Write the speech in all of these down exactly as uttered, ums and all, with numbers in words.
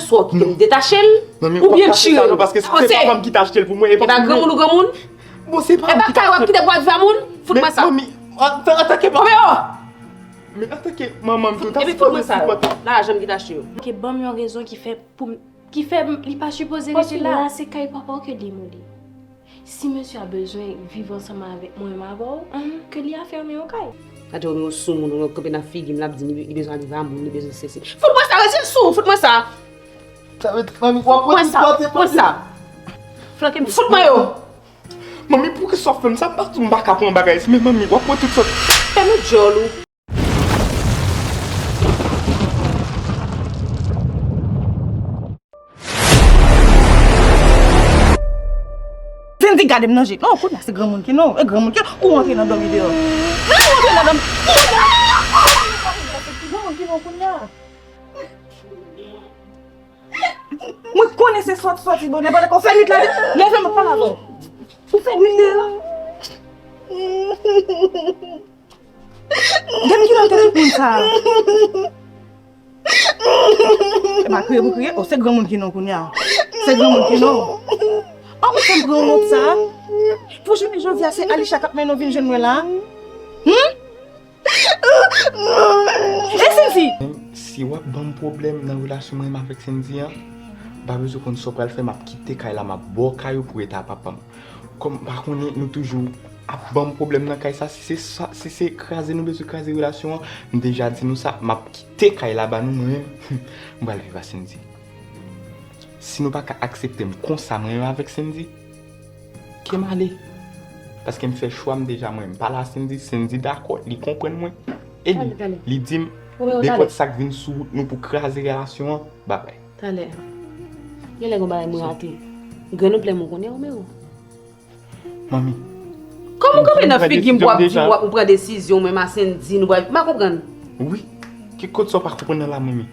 Swa w kite m detache l, oubyen m chire l. Paske se papa m ki te achte l pou mwen, e pa granmoun ou granmoun. Bon, se pa m ki te achte l. E pa kay w ap kite pou al viv a moun? Fout mwen sa. Manmi, antanke papa. Romeo! Men antanke manman m tou, ta fout mwen sa. Lajan m ki te achte yo. Ke ban m yon rezon ki fè pou m, ki fè m, li pa sipoze rete la. Paske la se kay papa w ke li ye. Si mesye a bezwen viv ansanm avèk mwen, menm avè w, ke li afèmen yon kay. Gade Romeo sou moun, Romeo kanpe nan figi m, l ap di m li, li bezwen al viv a moun, li bezwen sesi. Fout mwen sa, retire sou, fout mwen sa. Sa vle di, manmi, w ap pran tout sòt. Fout mwen sa. Flanke m. Fout mwen yo. Manmi, poukisa w ap fè m sa? M pa di w m pa ka pran bagay, men manmi, w ap pran tout sòt. Fèmen djòl ou. Cindy, gade m nan je. Non, kounye a se granmoun ki non. E granmoun ki ou antre nan dòmi deyò. Lè ou antre nan dòmi. Granmoun ki non kounye a. Mwen konnen se sòti sòti bonè pandan ke w fè nwit la. Leve m pale avè w. Ou fè nwit deyò. Depi kilè w te tout moun sa? E pa kriye pou kriye. O, se granmoun ki non kounye a. Se granmoun ki non. An, ou fè m pran wont sa. Pou jounen jodi a, se Alisha k ap mennen w vin jwenn mwen la. Hum? E Cindy? Si w ap ban m pwoblèm nan relasyon mwen menm avèk Cindy an, m pa bezwen konn sa w pral fè, m ap kite kay la, m ap ba w kay ou pou rete a papa m. Kòm m pa konnen nou toujou ap ban m pwoblèm nan kay sa, si se sa, si se kraze nou bezwen kraze relasyon an, m deja di nou sa, m ap kite kay la ba nou, mwen menm, m pral viv a Cindy. Si nou pa ka aksepte m konsa mwen menm avèk Cindy, ke m ale. Paske m fè chwa m deja mwen, m pale a Cindy, Cindy dakò, li konprann mwen. E li, li di m, nenpòt sa k vin sou wout nou pou kraze relasyon an, babay. Talè. Genlè gon bagay mwen rate. Grenn ou plè mwen konnen Romeo. Manmi. Kòman w kanpe nan figi m pou w ap di m w ap pran desizyon, mwen, m a Cindy, nou pral, m pa konprann. Wi. Ki kote sa w pa konprann nan la, manmi?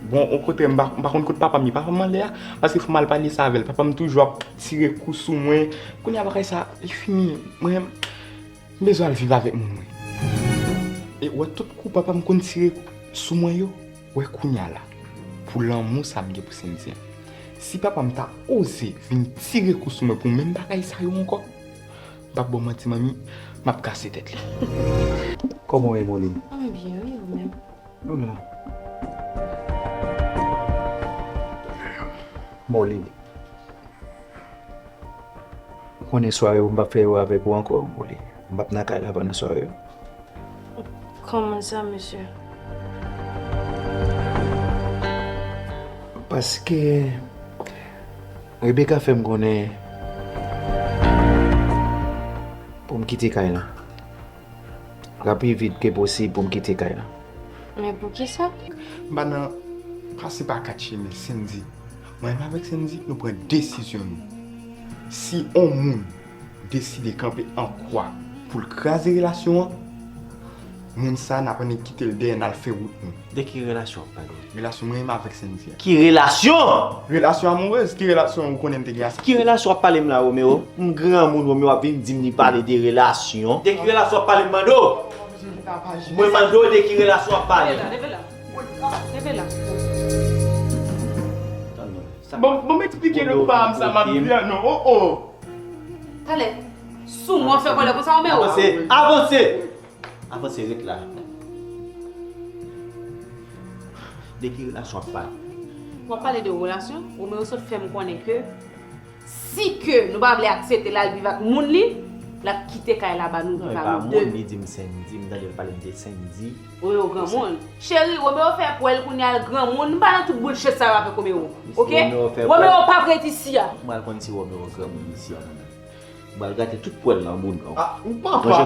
Bon, okontrè, m pa, m pa konn kote papa m ye. Papa m anlè a, paske fò m al pale sa avè l. Papa m toujou ap tire kou sou mwen. Kounye a bagay sa, li fini. Mwen, m bezwen al viv avèk moun mwen. E w wè tout kou papa m konn tire sou mwen yo, w wè kounye a la, pou lanmou sa m gen pou Cindy an. Si papa m ta oze vin tire kou sou mwen pou menm bagay sa yo ankò, m p ap ba w manti, manmi, m ap kase tèt li. Kòman w ye, Molly? Mwen byen, wi, ou menm? Nou la. Molly. Ou konnen sware yo, m p ap fè yo avèk ou ankò, Molly. M p ap nan kay la pandan sware yo. Kòman sa, mesye? Paske Rebecca fè m konnen pou m kite kay la. Rapi vit ke posib pou m kite kay la. Men poukisa? M pa nan pase pa kat chemen, Cindy. Mwen menm avèk Cindy, nou pran desizyon nou. Si on moun deside kanpe an kwa pou l kraze relasyon an, moun sa a n ap annik kite l dèyè, n al fè wout nou. De ki relasyon w ap pale? Relasyon mwen menm avèk Cindy a. Ki relasyon? Relasyon amourez. Ki relasyon ou konnen m te gen a Cindy? Ki relasyon w ap pale m la, Romeo? M granmoun, Romeo ap vin di m li pale de relasyon. De ki relasyon w ap pale m, mande w? Mwen mande w de ki relasyon w ap pale. Leve la, leve la. Leve la. Bon, bon, m eksplike nou pa m sa m ap di a non. Oh, oh. Talè, sou mwen fè kòlè konsa, Romeo? Avanse, avanse. Avanse, ret la. De ki relasyon w ap pale? W ap pale de relasyon? Romeo sot fè m konnen ke si ke nou pa vle aksepte l al viv ak moun li, l ap kite kay la ba nou viv a nou de. Non, e pa moun, li di m Cindy, m tande l pale m de Cindy. Romeo granmoun. Cheri, Romeo fè pwèl kounye a l granmoun. M pa nan tout bullshit sa yo avèk Romeo. Ok? Romeo p ap ret isi a. Mwen al konn si Romeo granmoun isi a, mwen menm. M pral gate tout pwèl nan bouda w. Ah, ou pa pa.